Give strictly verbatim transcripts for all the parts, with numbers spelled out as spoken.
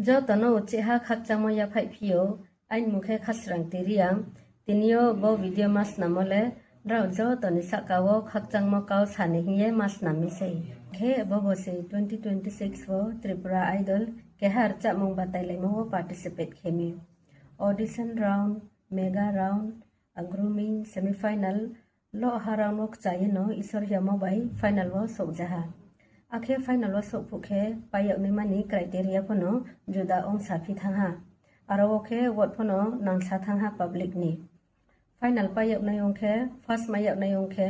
Joto no uchih ha khakchangmo yaphaih phi ou, aini mmung khe Khasrang Tiriang. Tini yo bo video ma snammo le, nrao joto ni sahka wo khakchangmo kau sa ni hing ye ma snam mi sei. Khe bo bo se twenty twenty-six wo Tripura Idol keha rchahmung batailaimo wo participate khe mi. Audition round, mega round, grooming, semi final, loh ha round wo kcha ye no Isor yamo bai final wo souhja ha. Akhe final wo souh phuh khe pai yag naima ni criteria pho no juda ong saphi thanng ha. Aro wo khe vote pho no nangsa thanng ha public ni. Final pai yag nai ong khe, first mai yag nai ong khe,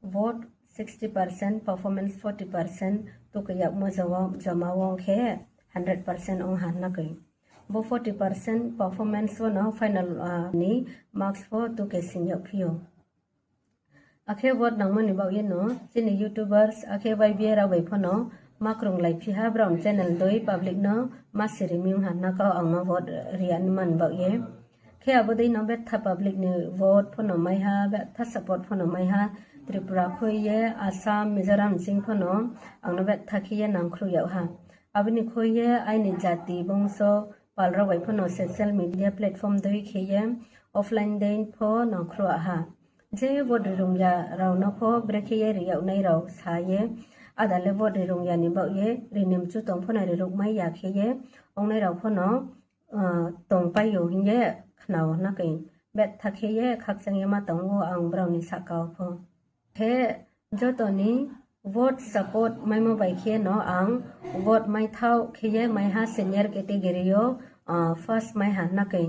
vote sixty percent, performance forty percent, tuke yagmo joma wo ong khe hundred percent ong ha hna khe. Bo forty percent performance wo no final ni marks pho tuke sing yagphi ou. Akhe vote nangmo ni baoh ye no chini YouTubers akhe Y B A rao bai pho no ma krunglaiphi ha, brao ni channel dei public no ma siri mi ong ha hna kau ang no vote ri ya ni man baoh ye. Khe abo dei no betha public ni vote pho no mai ha, betha support pho no mai ha. Tripura khui ye, Assam, Mizoram ching pho no ang no betha khe ye nangkhruh yag ha. Abo ni khui ye aini jati bongso pal rao bai pho no social media platform dei khe ye offline dei pho nangkhruh ha. Je vote rirung ya rao no pho brekhe ye ri yag nai rao sa ye, ada le vote rirung ya ni baoh ye ri ni mchu tong pho no riruhmai ya khe ye ongnai rao pho no tongpai ou hing ye khna ou hna khe. Betha khe ye khakchang ye ma tong ou ang brao ni sahka wo pho. Khe joto ni vote support maimo bai khe no ang vote maithaoh khe ye mai ha senior category yo first mai ha hna khe.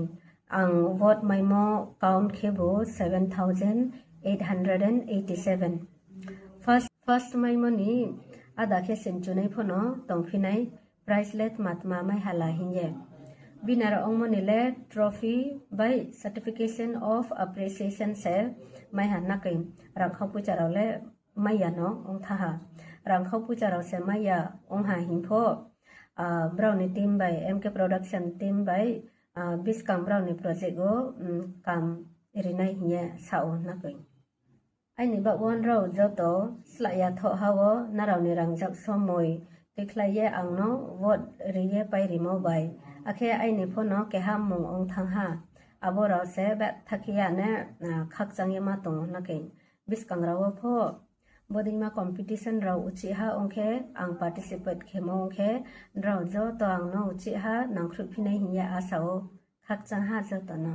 Ang vote maimo count khe bo seven thousand eight hundred and eighty seven. First, first maimo ni ada khe se mchunai pho no tongphi nai, prize le tma tma mai ha la hing ye. Winner ongmo ni le trophy bai certification of appreciation se mai ha hna khe, rangkhau poicha rao le mai ya no ong tha ha. Rangkhau poicha rao se mai ya ong ha hing pho, brao ni team bai, M K Production team bai, buskang brao ni project wo kam ri nai hing ye sa ou hna khe. Aini baoh wo nrao joto slái ya thoh ha wo nrao ni rangzag somoi tuikhlai ye ang no vote ri ye pairimo bai, akhe aini pho no keha mmung ong thanng ha. Abo rao se betha khe ya ne khakchang ye ma tong ou hna khe. Buskang rao wo pho bodei ma competition rao uchih ha ong khe, ang participate khemo ong khe, nrao joto ang no uchih ha nangkhruhphi nai hing ye asa ou. Khakchang ha joto no.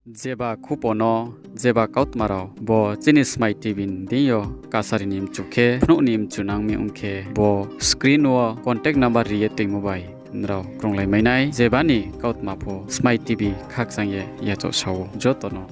Jeba khupo no, jeba kautma rao bo chini Smai T V ni deing yo kasari ni mchu khe, phnuh ni mchu nang mi ong khe, bo screen wo contact number ri ye toingmo bai nrao krunglai mai nai, jeba ni kautma pho Smai T V khakchang ye yachaoh sa ou joto no.